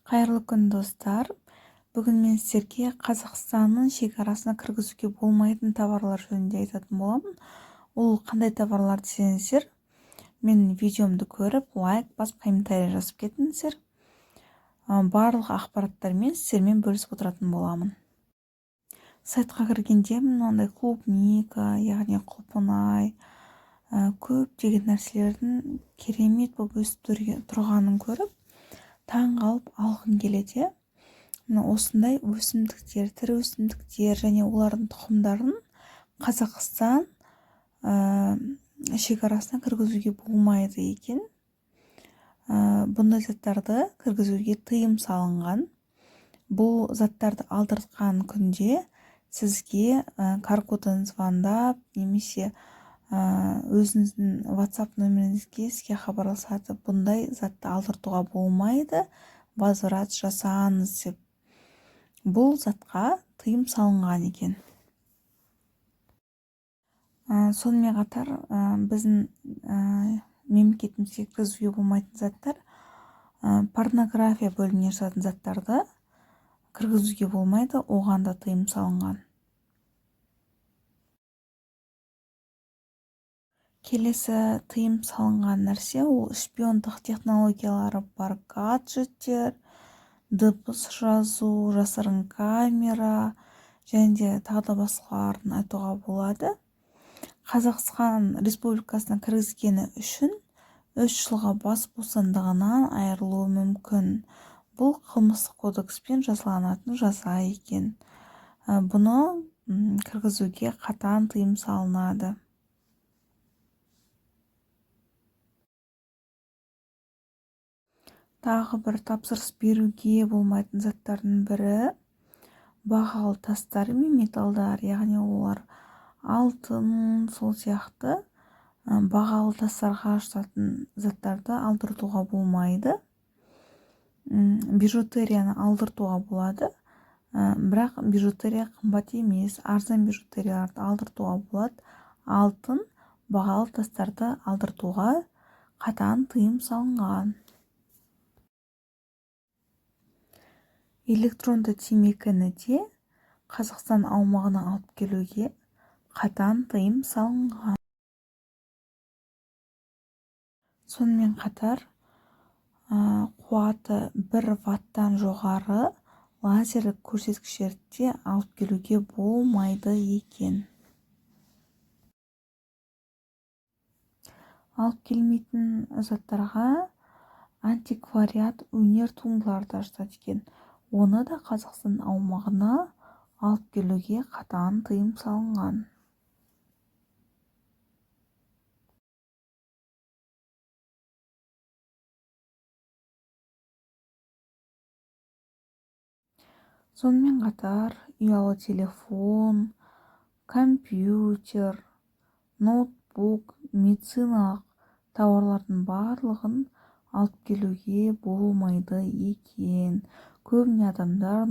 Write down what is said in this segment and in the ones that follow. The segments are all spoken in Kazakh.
Қайырлы күн, достар! Бүгін мен сіздерге Қазақстанның шекарасына кіргізуге болмайтын товарлар жөнінде айтатын боламын. Ол қандай товарлар десеңіздер, менің видеомды көріп, лайк басып, комментарий жазып кетіңіздер. Барлық ақпараттармен сіздермен бөлісіп отыратын боламын. Сайтқа кіргенде мынандай клубника, яғни құлпынай, көптеген нәрселердің керемет болып өсіп тұрғанын көріп, таң қалып алғым келеді. Мына осындай өсімдіктер, тірі өсімдіктер және олардың тұқымдарын Қазақстан шекарасына кіргізуге болмайды екен. Бұндай заттарды кіргізуге тыйым салынған. Бұл заттарды алдыртқан күнде сізге каргодан звондап немесе өзіңіздің WhatsApp нөміріңізге сізге хабарласады. Бұндай затты алдыртуға болмайды, возврат жасаңыз деп. Бұл затқа тыйым салынған екен. Сонымен қатар біздің мемлекетімізге кіргізуге болмайтын заттар, порнография бөліміне жататын заттарды кіргізуге болмайды, оған да тыйым салынған. Келесі тыйым салынған нәрсе ол шпиондық технологиялары бар гаджеттер, дыбыс жазу, жасырын камера және де тағы да басқаларын айтуға болады. Қазақстан Республикасына кіргізгені үшін 3 жылға бас бостандығынан айырылуы мүмкін. Бұл қылмыстық кодекспен жазаланатын жаза екен. Бұны кіргізуге қатаң тыйым салынады. Тағы бір тапсырыс беруге болмайтын заттардың бірі бағалы тастар мен металдар, яғни олар алтын, сол сияқты бағалы тастарға жататын заттарды алдыртуға болмайды. Бижутерияны алдыртуға болады, бірақ бижутерия қымбат емес, арзан бижутерияларды алдыртуға болады. Алтын, бағалы тастарды алдыртуға қатаң тыйым салынған. Электронды темекіні де Қазақстан аумағына алып келуге қатаң тыйым салынған. Сонымен қатар қуаты 1 ваттан жоғары лазерлік көрсеткіштерді де алып келуге болмайды екен. Алып келмейтін заттарға антиквариат өнер туындылары да жатады екен. Оны да Қазақстан аумағына алып келуге қатаң тыйым салынған. Сонымен қатар ұялы телефон, компьютер, ноутбук, медициналық тауарлардың барлығын алып келуге болмайды екен. Көбіне адамдар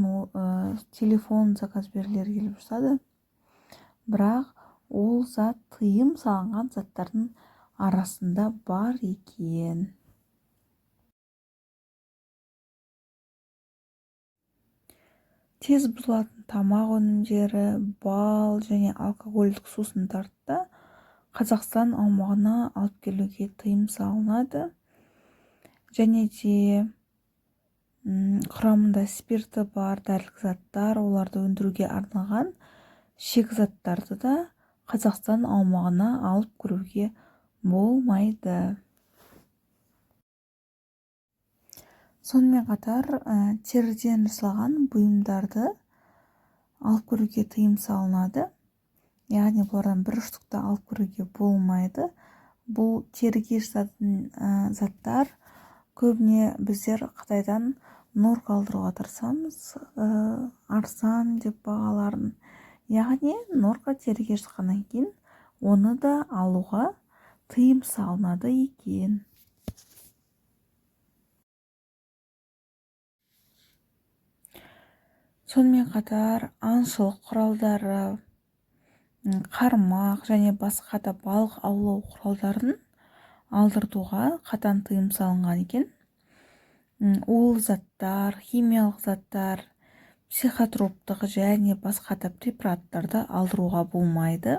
телефон заказ бергілері келіп жатады, бірақ ол зат тыйым салынған заттардың арасында бар екен. Тез бұзылатын тамақ өнімдері, бал және алкогольдік сусындарды да Қазақстан аумағына алып келуге тыйым салынады. Және де құрамында спирті бар дәрілік заттар, оларды өндіруге арналған шикізаттарды да Қазақстан аумағына алып кіруге болмайды. Сонымен қатар теріден жасалған бұйымдарды алып кіруге тыйым салынады. Яғни бұлардан бір штукты алып кіруге болмайды. Бұл теріге жататын заттар көбіне біздер Қытайдан норка алдыруға тырысамыз, арзан деп бағаларын. Яғни норка теріге жатқаннан кейін оны да алуға тыйым салынады екен. Сонымен қатар аңшылық құралдары, қармақ және басқа да балық аулау құралдарын алдыртуға қатаң тыйым салынған екен. Улы заттар, химиялық заттар, психотроптық және басқа да препараттарды алдыруға болмайды.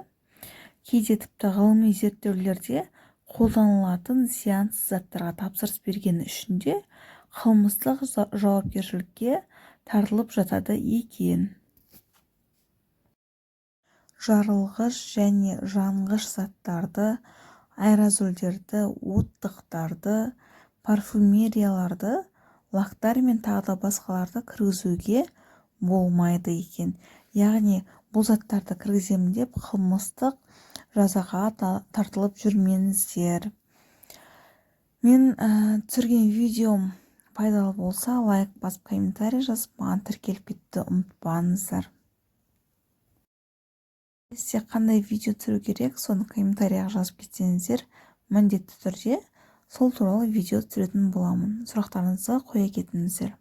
Кейде тіпті ғылыми зерттеулерде қолданылатын зиянсыз заттарға тапсырыс бергені үшін де қылмыстық жауапкершілікке тартылып жатады екен. Жарылғыш және жанғыш заттарды, аэрозольдерді, оттықтарды, парфюмерияларды, лактар мен тағы да басқаларды кіргізуге болмайды екен. Яғни бұл заттарды кіргіземін деп қылмыстық жазаға тартылып жүрмеңіздер. Мен түсірген видеом пайдалы болса, лайк басып, комментарий жазып, маған тіркеліп кетуді ұмытпаңыздар. Сізде қандай видео түсіру керек, соны комментарияға жазып кетсеңіздер, міндетті түрде сол туралы видео түсіретін боламын. Сұрақтарыңызды қоя кетіңіздер.